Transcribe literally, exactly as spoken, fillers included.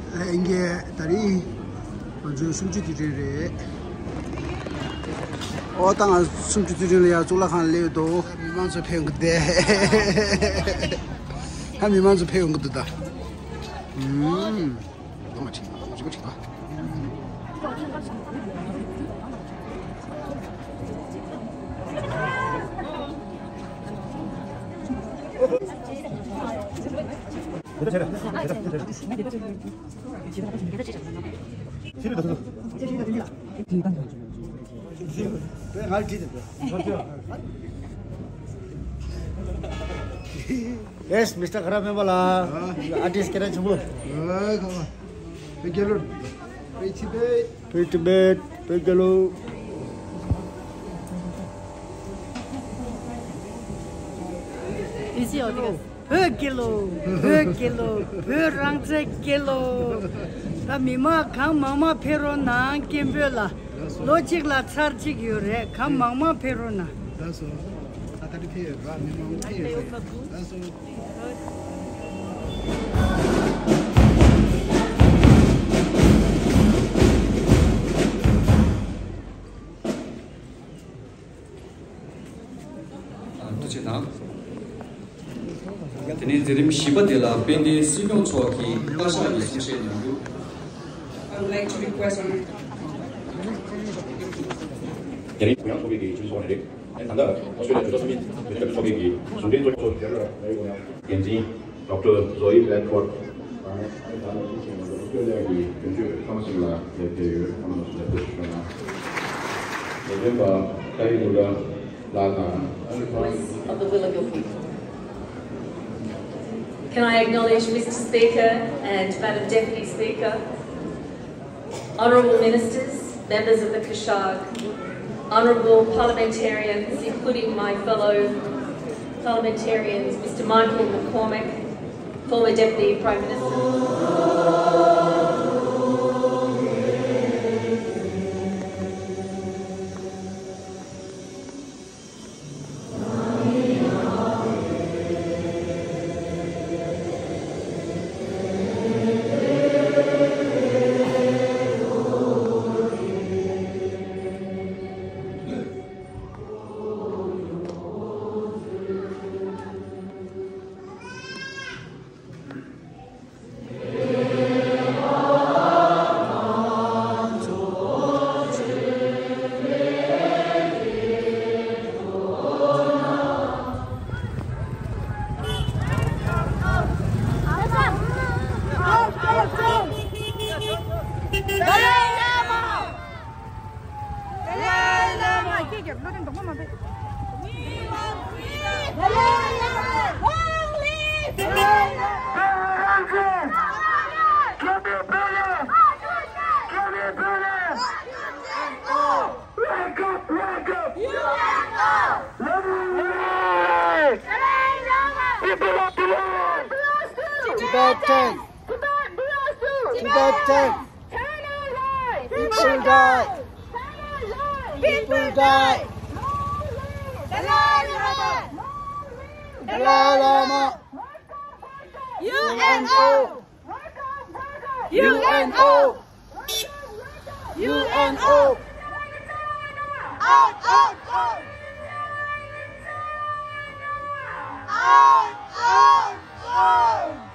ལྷན་རྒྱས་ད་རིང་ང་ཚོའི་གསུམ་བཅུའི་དུས་དྲན་རེད། ཨོ་ད་ང་གསུམ་བཅུའི་དུས་དྲན་ལ་ཡ་གཙུག་ལག་ཁང་སླེབས་འདུག་མི་མང་ཚོ་ཕེབས་འདུག་སྟེ། ཧ་མི་མང་ཚོ་ཕེབས་འདུག་ད། ཨུམ། ལོ་མ་ཁྲིད་པ་ལོ་མ་ཁྲིད་པ་ཁྲིད་པ། Yes, Mister Khara Member la. Artist kena chubu. Hey, Tibet. Hey, Tibet. Hey, Gelo. Easy audio. བོད་རྒྱལ་ལོ། བོད་རྒྱལ་ལོ། བོད་རང་བཙན་རྒྱལ་ལོ། ད་མི་མང་གང་མང་མང་ཕེབས་རོགས་གནང་། སྐད་འབོད་ལ་ལོ་གཅིག་ལ་ཚར་གཅིག་ཡོད་རེད། གང་མང་མང་ཕེབས་རོགས་གནང་། ལགས་སོ། ད་ད་རེས་ཕེབས་ཡོད་ར། མི་མང་ཕེབས་ཡོད་རེད། ལགས་སོ། ཐུགས་རྗེ་གནང་། དེ་ནས་མཛད་རིམ་བཞི་པ་དེ་ལ་དཔལ་ལྡན་སྲིད་སྐྱོང་མཆོག་གིས་བཀའ་ཤག་གི་གསུང་བཤད་གནང་རྒྱུ། I would like to request on དེ་རིང་ཀྲུང་དབྱང་ཚོགས་པའི་གི་ཆུ་ཚོགས་ནས་རེད། ད་ལྟ་ཨོ་སི་ཀྲོ་ལི་ཡ་ཇོ་ཇོ་སི་མིད་ཚོགས་པའི་གི་ཟུང་འབྲེལ་གཙོ་འགན་འཛིན་ཌོག་ཊར་ཟོ་ཨི་བྷེ་ལེག་ཕོར་ཌི། ཨ་ནི་ད་ནང་སྲིད་ཞིང་ལ་སྐྱོད་ལས་ཀྱི་དོན་གཅོད་ཚང་མ་ཞིག་ལ་ལས་ཕེབས་ཡོད། ཚང་མ་ལ་ལས་ཕེབས་ཞུ་ན། ལས་དོན་པ་ཏཱ་ཡི་མུ་ལ་ལགས་དང་། Of the will of your people. Can I acknowledge Mister Speaker and Madam Deputy Speaker? Honourable Ministers, members of the Kashag, honourable parliamentarians, including my fellow parliamentarians, Mister Michael McCormack, former Deputy Prime Minister. Wake up, wake up! U N O! People of Tibet! Tibetan! Tibetan! People die! People die! Dalai Lama! Dalai Lama! U N O! U N O! U N O! Out, out, out! Out, out, out!